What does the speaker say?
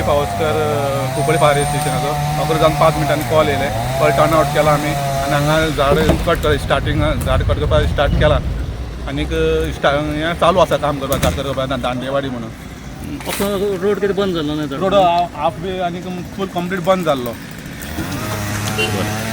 Pawaskar, Cuncolim fire स्टेशनाचो. 11 जावन 5 मिनटांनी call येयले. कॉल टर्न आवट केला आमी आनी हांगा झाड कट स्टार्टींग झाड कट करपाक स्टार्ट केला आनीक हें चालू आसा काम करपाक, झाड करपाक, दांडेवाडी म्हणून. असो रोड कितें बंद जाल्लो न्हय? रोड हाफ बी आनीक फूल कंप्लीट बंद जाल्लो. बरें.